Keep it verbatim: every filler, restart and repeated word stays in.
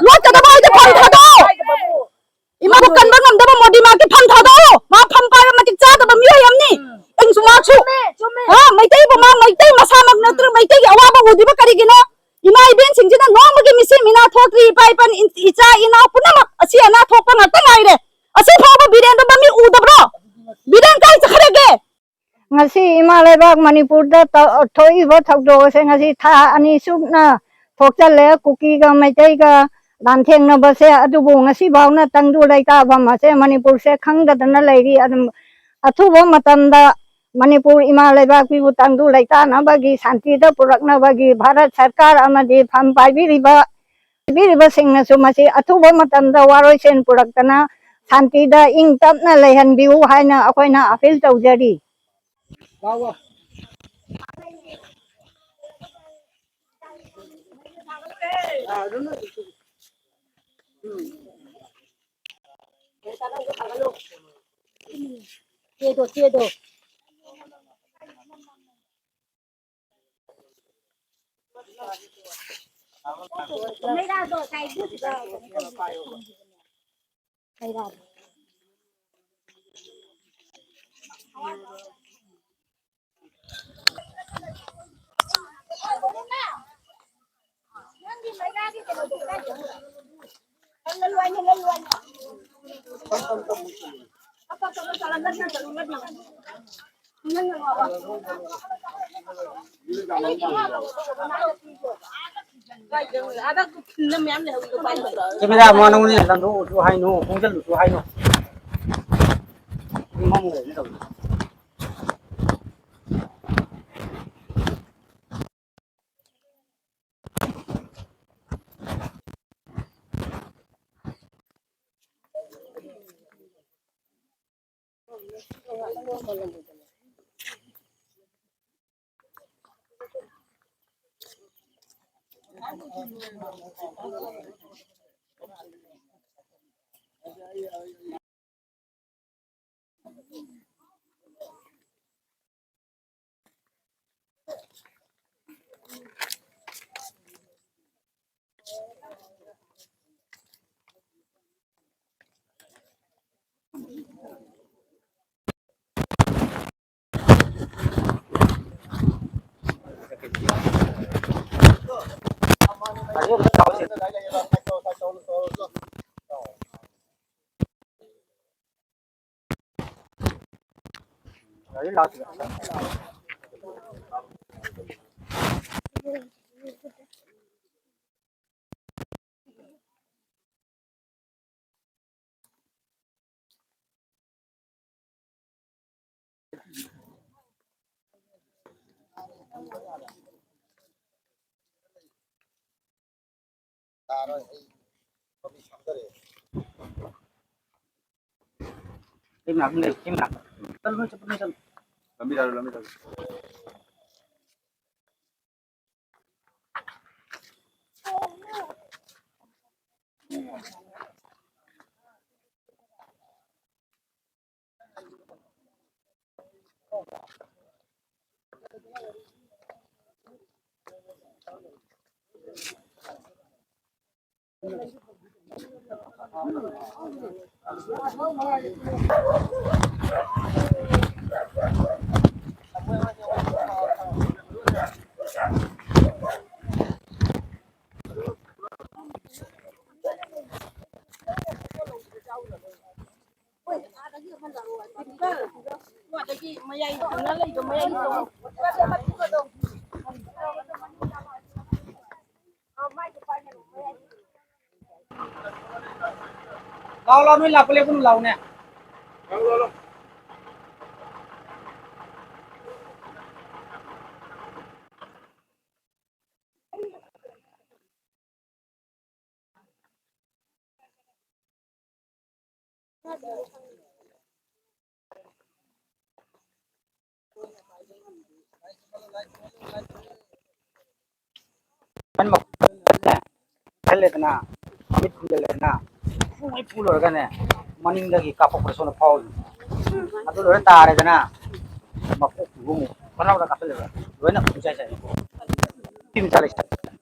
ꯂꯣꯠꯀꯗꯕ ꯍꯥꯏꯗꯤ ꯐꯝ ꯊꯥꯗꯣꯛꯑꯣ꯫ ꯏꯃꯥꯕꯨ ꯀꯟꯕ ꯉꯝꯗꯕ ꯃꯣꯗꯤ ꯃꯥꯒꯤ ꯐꯝ ꯊꯥꯗꯣꯛꯑꯣ꯫ ꯃꯥ ꯐꯝ ꯄꯥꯏꯕ ꯃꯇꯤꯛ ꯆꯥꯗꯕ ꯃꯤꯑꯣꯏ ꯑꯃꯅꯤ꯫ ꯎꯝ꯫ ꯑꯩꯁꯨ ꯃꯥꯁꯨ ꯆꯨꯝꯃꯦ, ꯆꯨꯝꯃꯦ꯫ ꯍꯥ, ꯃꯩꯇꯩꯕꯨ ꯃꯥ ꯃꯩꯇꯩ ꯃꯁꯥꯃꯛ ꯅꯠꯇ꯭ꯔꯒ ꯃꯩꯇꯩꯒꯤ ꯑꯋꯥꯕ ꯎꯗ꯭ꯔꯤꯕ ꯀꯔꯤꯒꯤꯅꯣ? ꯏꯃꯥ ꯏꯕꯦꯟꯁꯤꯡꯁꯤꯅ ꯅꯣꯡꯃꯒꯤ ꯃꯤꯁꯤ ꯃꯤꯅꯥ ꯊꯣꯛꯇ꯭ꯔꯤ, ꯏꯄꯥ ꯏꯄꯟ ꯏꯆꯥ ꯏꯅꯥꯎ ꯄꯨꯝꯅꯃꯛ ꯑꯁꯤ ꯑꯅꯥ ꯊꯣꯛꯄ ꯉꯥꯛꯇ ꯉꯥꯏꯔꯦ꯫ ꯑꯁꯤ ꯐꯥꯎꯕ ꯕꯤꯔꯦꯟꯗꯣ ꯃꯃꯤ ꯎꯗꯕ꯭ꯔꯣ? ꯕꯤꯔꯦꯟ ꯀꯥꯏ ꯆꯠꯈ꯭ꯔꯒꯦ? ꯉꯁꯤ ꯏꯃꯥ ꯂꯩꯕꯥꯛ ꯃꯅꯤꯄꯨꯔꯗ ꯇ-, ꯊꯣꯛꯏꯕ ꯊꯧꯗꯣꯛ ꯑꯁꯦ ꯉꯁꯤ ꯊꯥ ꯑꯅꯤ ꯁꯨꯞꯅ ꯊꯣꯛꯆꯜꯂꯦ꯫ ꯀꯨꯀꯤꯒ ꯃꯩꯇꯩꯒ ꯂꯥꯟꯊꯦꯡꯅꯕꯁꯦ, ꯑꯗꯨꯕꯨ ꯉꯁꯤ ꯐꯥꯎꯅ ꯇꯪꯗꯨ ꯂꯩꯇꯥꯐꯝ ꯑꯁꯦ ꯃꯅꯤꯄꯨꯔꯁꯦ ꯈꯪꯗꯗꯅ ꯂꯩꯔꯤ꯫ ꯑꯗꯨꯝ ꯑꯊꯨꯕ ꯃꯇꯝꯗ ꯃꯅꯤꯄꯨꯔ ꯏꯃꯥ ꯂꯩꯕꯥꯛꯀꯤꯕꯨ ꯇꯪꯗꯨ ꯂꯩꯇꯥꯅꯕꯒꯤ, ꯁꯥꯟꯇꯤꯗ ꯄꯨꯔꯛꯅꯕꯒꯤ ꯚꯥꯔꯠ ꯁꯔꯀꯥꯔ ꯑꯃꯗꯤ ꯐꯝ ꯄꯥꯏꯕꯤꯔꯤꯕ, ꯄꯥꯏꯕꯤꯔꯤꯕꯁꯤꯡꯅꯁꯨ ꯃꯁꯤ ꯑꯊꯨꯕ ꯃꯇꯝꯗ ꯋꯥꯔꯣꯏꯁꯤꯟ ꯄꯨꯔꯛꯇꯅ ꯁꯥꯟꯇꯤꯗ ꯏꯪ ꯇꯞꯅ ꯂꯩꯍꯟꯕꯤꯌꯨ ꯍꯥꯏꯅ ꯑꯩꯈꯣꯏꯅ ꯑꯄꯤꯜ ꯇꯧꯖꯔꯤ꯫ ꯀꯦꯃꯦꯔꯥ ꯃꯥꯅꯨꯅꯦ, ꯂꯪꯊꯣꯛꯎꯁꯨ ꯍꯥꯏꯅꯨ, ꯈꯣꯡꯖꯜꯂꯨꯁꯨ ꯍꯥꯏꯅꯨ꯫ ꯇꯥꯔꯣꯏ, ꯑꯩ ꯂꯝꯕꯤ ꯁꯥꯡꯗꯔꯛꯑꯦ꯫ ꯑꯩ ꯃꯅꯥꯛꯇ ꯂꯩ, ꯑꯩ ꯃꯅꯥꯛꯇ꯫ ꯆꯠꯂꯨ, ꯅꯣꯏ ꯆꯠꯄ, ꯅꯣꯏ ꯆꯠꯂꯨ꯫ ꯂꯝꯕꯤ ꯇꯥꯔꯣꯏ, ꯂꯝꯕꯤ ꯇꯥꯔꯣꯏ꯫ ꯂꯥꯎ, ꯂꯥꯎ, ꯅꯣꯏ ꯂꯥꯛꯄ ꯂꯦꯞꯀꯅꯨ, ꯂꯥꯎꯅꯦ꯫ ꯈꯜꯂꯦꯗꯅ, ꯃꯤꯠ ꯈꯨꯝꯖꯤꯜꯂꯦꯗꯅ, ꯄꯨꯡ ꯍꯦꯛ ꯄꯨ ꯂꯣꯏꯔꯒꯅꯦ, ꯃꯅꯤꯡꯗꯒꯤ ꯀꯥꯞꯄꯛꯄꯗ ꯁꯣꯝꯗ ꯐꯥꯎꯔꯤꯅꯤ꯫ ꯑꯗꯨ ꯂꯣꯏꯔ ꯇꯥꯔꯦꯗꯅ, ꯃꯀꯣꯛꯇꯨꯕꯨ ꯑꯃꯨꯛ ꯐꯠ ꯂꯥꯎꯅ ꯀꯥꯞꯁꯤꯜꯂꯦꯕ, ꯂꯣꯏꯅ ꯄꯨꯡꯆꯥꯏ ꯆꯥꯏꯔꯦ꯫ ꯅꯨꯄꯤ ꯃꯆꯥ ꯂꯩꯁꯥꯕꯤ꯫